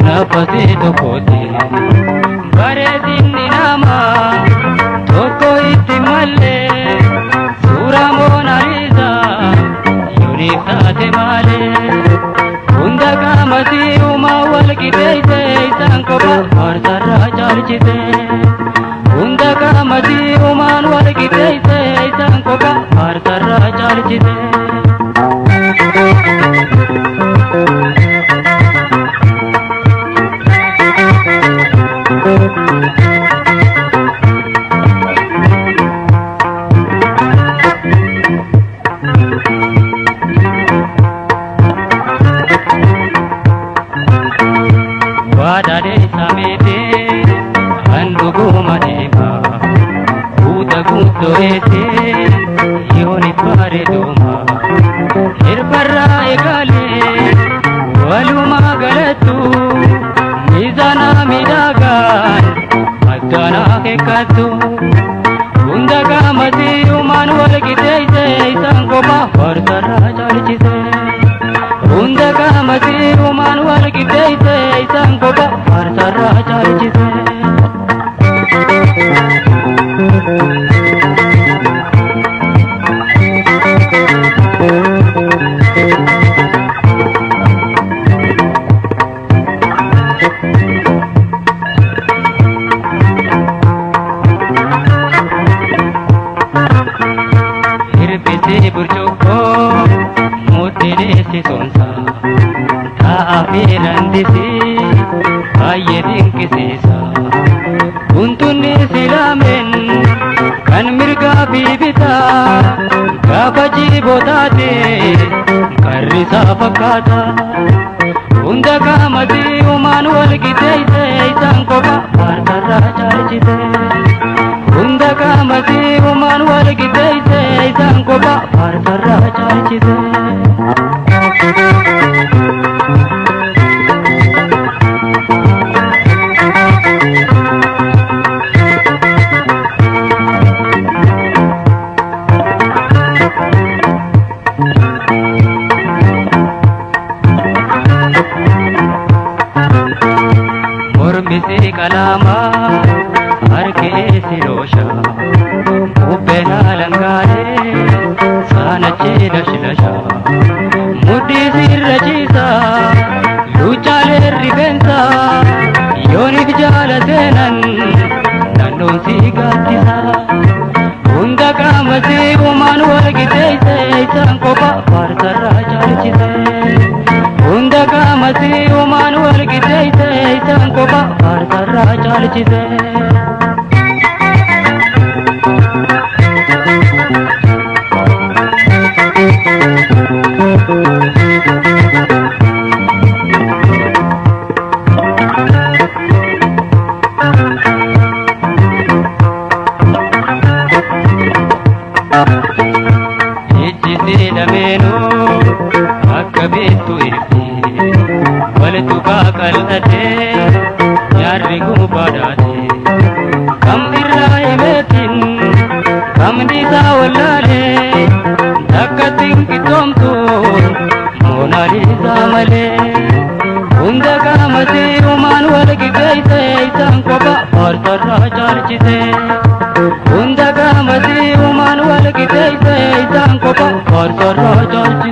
Nafasee tokkotti bareedinni namaa tokko itti mallee suuraa Moonaaliisaa yooniif taate malee hunda qaamatii uumaa wal qixeessee isaan kopha faarsarraa caalchise hunda qaamatii uumaan wal qixeessee isaan kopha faarsarraa caalchise. Waadaalee sameetee handhuguma deema guuta guutoreetee yooni bareeduma hirbarraa eegaalee walumaa galattu miizaanaa miidhagaan addaanaa keekkattu hunda qaamatii uumaan wal qixeessee isaan kophaa faarsarraa caalchise. Hunda qaamatii uumaan wal qixeessee isaan kophaa faarsarraa caalchise. Hir'isee burcuqqoo mudhiilee sonsa taa'aa fi randisii baay'ee dinqisiisa. Wantoonni silaameen kan mirgaa fi bitaa gaafa jiibootaate qarrisaa fakkaata. Hunda qaamatii uumaan wal qixeessee isaan kopha faarsarraa caalchise. Hunda qaamatii uumaan wal qixeessee isaan kopha faarsarraa caalchise. Mormi si qalaamaa harki si loosha bubbeen alangaalee saanachee lashlasha mudhii sirra ciisa luchaalee rifeensa yooniif jaala seenan naannoon si gaaddisa hunda qaama si uumaan wal qixeessee isaan kopha faarsarraa caalchise. Hunda qaamatii uumaan wal qixeessee isaan kopha faarsarraa caalchise. Ijji si lameenuu akka beektu irti walitti qal'atee nyaarri gubaadhaate kam irraa himeetiin kam dhiisaa wallaalee takka tinqitoomtu Moonaaliisaa malee hunda qaamatii uumaan wal qixeessee isaan kopha faarsarraa caalchise. Hunda qaamatii uumaan wal qixeessee isaan kopha faarsarraa caalchise.